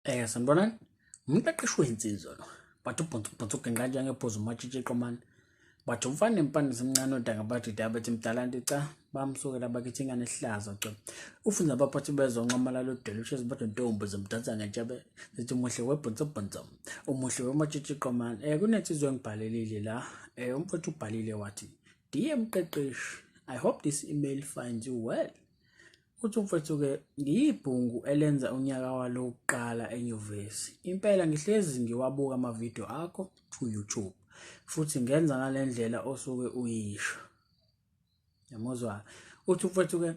Sanibonani. Umqeqeshi wensizwa lo. Bathi ubhonsa ubhonsa ugenqa njengephuzu umatshitshi eqomane. Bathi umfana nempande semncane odanga bathi dabethi mdala nti cha bamsukela bakithi ingane ehlaza cha. Ufunza abaphathi bezonqamala lo delicious bathi ntombi zimdansa ngentshebe zithi umuhle webhonsa bhonsa. Umuhle wematshitshi eqomane. Kunensizwa engibhalelile la. Umfowethu ubhalile wathi, "Dear mqeqeshi, I hope this email finds you well." Uthi umfowethu-ke ngiyibhungu elenza unyaka walo wokuqala enyuvesi. Impela ngihlezi ngiwabuka amavidiyo akho ku-YouTube futhi ngenza ngale ndlela osuke uyisho. Yamuzwa? Uthi umfowethu-ke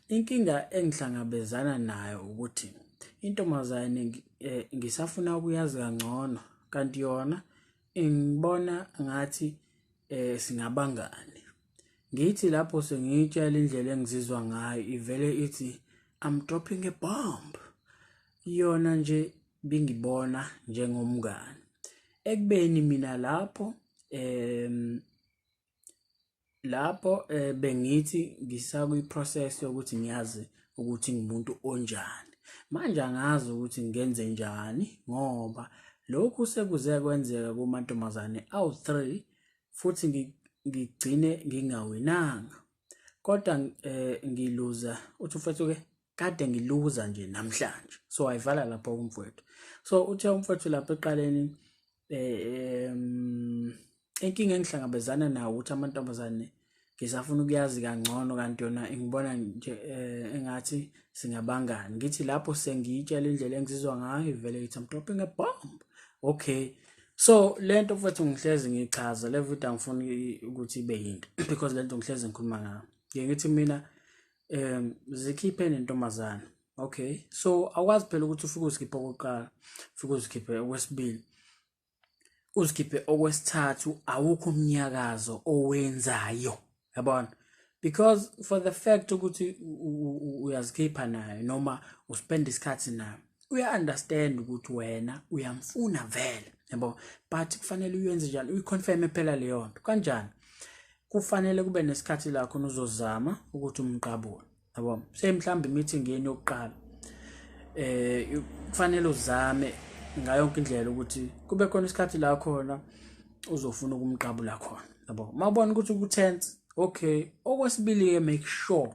inkinga engihlangabezana nayo ukuthi intombazane ngisafuna ukuyazi kangcono kanti yona ingibona ngathi singabangani. Ngithi lapho sengiyitshela indlela engizizwa ngayo ivele ithi I'm dropping a bomb. Yona nje bingibona njengomngani. Ekubeni mina lapho bengithi ngisakwi-process yokuthi ngiyazi ukuthi ngimuntu onjani. Manje angazi ukuthi ngenze njani ngoba lokhu sekuze kwenzeka kumantombazane awu-3 futhi ngigcine ngingawinanga. Kodwa ngiluza, uthi umfowethu-ke kade ngiluza nje namhlanje. So wayivala lapho umfowethu. So uthe umfowethu lapho eqaleni inkinga engihlangabezana nayo ukuthi amantombazane ngisafuna ukuyazi kangcono kanti yona ingibona nje engathi singabangani. Ngithi lapho sengiyitshela indlela engizizwa ngayo ivele ithi I'm dropping a bomb. Okay. So lento mfowethu ngihlezi ngiyichaza le video angifuni ukuthi ibe yinto because lento ngihlezi ngikhuluma ngayo. Ngike ngithi mina zikhiphe nentombazane. Okay. So awukwazi phela ukuthi ufike uzikhiphe okokuqala, ufike uzikhiphe okwesibili, uzikhiphe okwesithathu, awukho umnyakazo owenzayo. Yabona? Because for the fact ukuthi uyazikhipha naye noma uspend isikhathi naye, uya understand ukuthi wena uyamfuna vele, yabo, but kufanele uyenze njani, uyiconfirm phela leyo nto. Kanjani? Kufanele kube nesikhathi la khona uzozama ukuthi umqabule, yabo. Say mhlawumbe meeting yenu yokuqala, kufanele uzame ngayo yonke indlela ukuthi kube khona isikhathi la khona uzofuna ukumqabula khona, yabo. Mawubona ukuthi ku-tense, okay. Okwesibili ke, make sure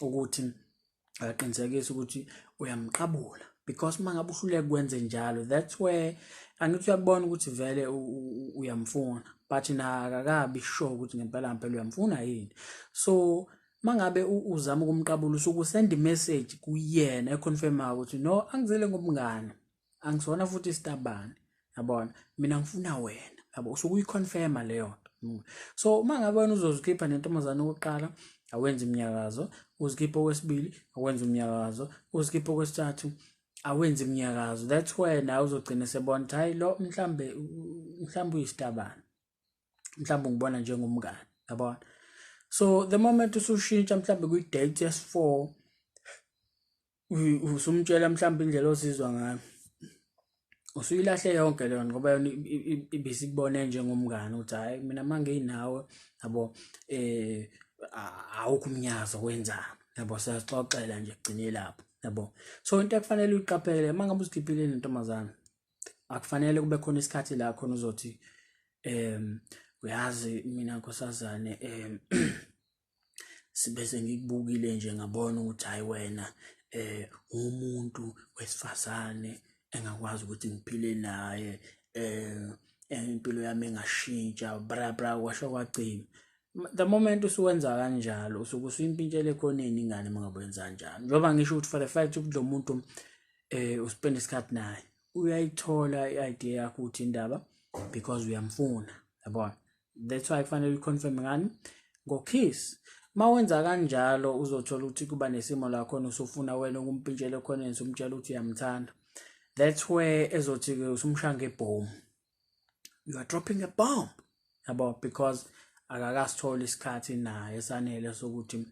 ukuthi uyaqinisekisa ukuthi uyamqabula, because uma ngabe uhluleka kwenze njalo, that's where angithi uyakubona ukuthi vele uyamfuna, but na akakabi sure ukuthi ngempela ngempela uyamfuna yini. So mangabe uzama ukumqabula, usuke usend message kuyena econfirmayo ukuthi no, angizele ngobungani, angisona futhi isitabane, yabona, mina ngifuna wena, yabo, usuke uyiconfirma leyo nto. So uma ngabe wena uzozikhipha nentombazane okokuqala, awenza iminyakazo, uzikhipha okwesibili, awenza umnyakazo, uzikhipha okwesithathu, awenza iminyakazo, that's where nawe uzogcina sebona ukuthi hayi lo mhlambe uyisitabane, mhlambe ungibona njengomngani, yabona. So the moment usushintsha mhlambe kwi-date yesi-4, usumtshela mhlambe indlela ozizwa ngayo, usuyilahle yonke leyo ngoba yona ibisikubone njengomngani ukuthi hayi mina manginawe, yabo, awukho umnyazo wenzani, yabo, siyaxoxela nje kugcine lapho, yabo. So into ekufanele uyiqaphele uma ngabe uzikhiphile nentombazane, akufanele kube khona isikhathi la khona uzothi uyazi mina nkosazane sibe sengikubukile nje ngabona ukuthi hayi wena umuntu wesifazane engakwazi ukuthi ngiphile naye, impilo yami engashintsha bra bra kwasho kwacima. The moment usuwenza kanjalo, usuke usuyimpintshela ekhoneni ingane uma ngabe wenza kanjalo, njengoba ngisho ukuthi for the fact ukuthi lo muntu uspend isikhathi naye, uyayithola i-idea yakho ukuthi indaba because uyamfuna, yabona. That's why kufanele uyiconfirm ngani? Ngo-kiss. Uma wenza kanjalo uzothola ukuthi kuba nesimo la khona usufuna wena ukumpintshela ekhoneni, usumtshela ukuthi uyamthanda. That's where ezothi-ke usumshaya ngebhomu, you are dropping a bomb, yabo, because akakasitholi isikhathi naye esanele sokuthi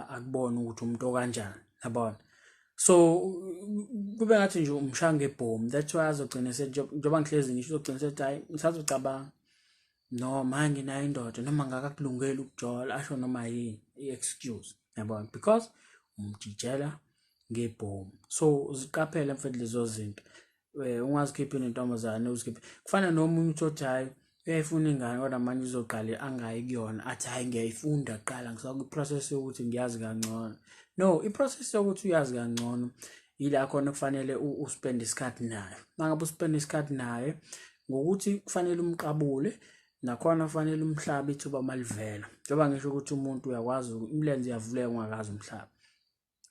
akubone ukuthi umuntu okanjani, yabona. So kube ngathi nje umshaya ngebhomu. That's why azogcina njengoba ngihlezi ngisho, uzogcina sethi hayi ngisazocabanga noma nginayo indoda noma ngakakulungeli ukujola, asho noma yini i-excuse, yabona, because umjijela ngebhomu. So ziqaphele mfethu lezo zinto. Ungazikhiphi nentombazane uzikhiphe. Kufana nomunye uthi othi hhayi uyayifuna ingane kodwa manje uzoqale angayi kuyona athi hhayi ngiyayifunda kuqala ngisakwi-process yokuthi ngiyazi kangcono. No, i-process yokuthi uyazi kangcono yila khona kufanele uspende isikhathi naye. Uma ngabe uspende isikhathi naye ngokuthi kufanele umqabule nakhona kufanele umhlabe ithuba uma livela. Njengoba ngisho ukuthi umuntu uyakwazi imilenze iyavuleka ungakazi umhlaba.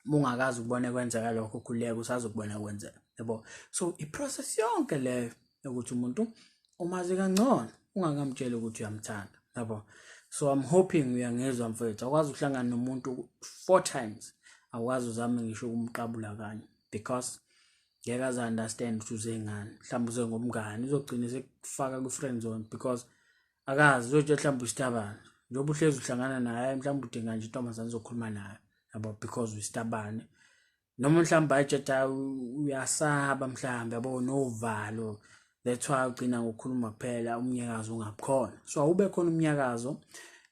Uma ungakazi ukubona kwenzeka lokho khululeka usazokubona kwenzeka yabo. So i-process yonke leyo yokuthi umuntu umazi kangcono ungakamtsheli ukuthi uyamthanda yabo. So I'm hoping uyangizwa mfethu, awukwazi ukuhlangana nomuntu 4 times awukwazi uzame ngisho ukumqabula kanye because ngeke aze understand ukuthi uze ngani, mhlawumbe uze ngomngani, uzogcina sekufaka kwi-friend zone because akazi uzotshela mhlawumbe usitabane njengoba uhlezi uhlangana naye, mhlawumbe udinga nje intombazane uzokhuluma nayo yabo because uyisitabane, noma mhlawumbe ayitshela uyasaba mhlawumbe yabo novalo, that's why ugcina ngokukhuluma kuphela umnyakazo ungabukhona. So awube khona umnyakazo,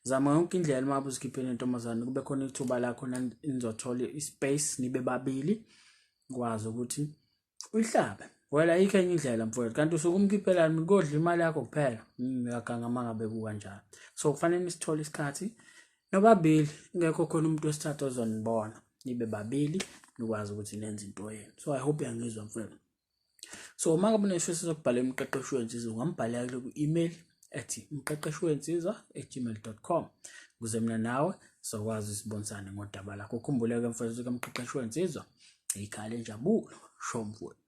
zama yonke indlela uma uzikhiphe nentombazane kube khona ithuba lakho nizothola ispace nibe babili kwazi ukuthi uyihlabe. Wena ayikho enye indlela mfowethu, kanti usuke umkhiphelani kodla imali yakho kuphela. Uyaganga uma ngabe kukanjalo. So kufanele nisithole isikhathi nobabili, ingekho khona umuntu wesithathu ozonibona, nibe babili nikwazi ukuthi nenze into yenu. So I hope uyangizwa mfowethu. So uma ngabe unesifiso sokubhala umqeqeshi wensizwa ungambhalela ku-email ethi umqeqeshiwensizwa@gmail.com ukuze mina nawe sokwazi sibonisane ngodaba lakho. Ukhumbule-ke mfowethu kamqeqeshi wensizwa ikhaya lenjabulo. Sho mfowethu.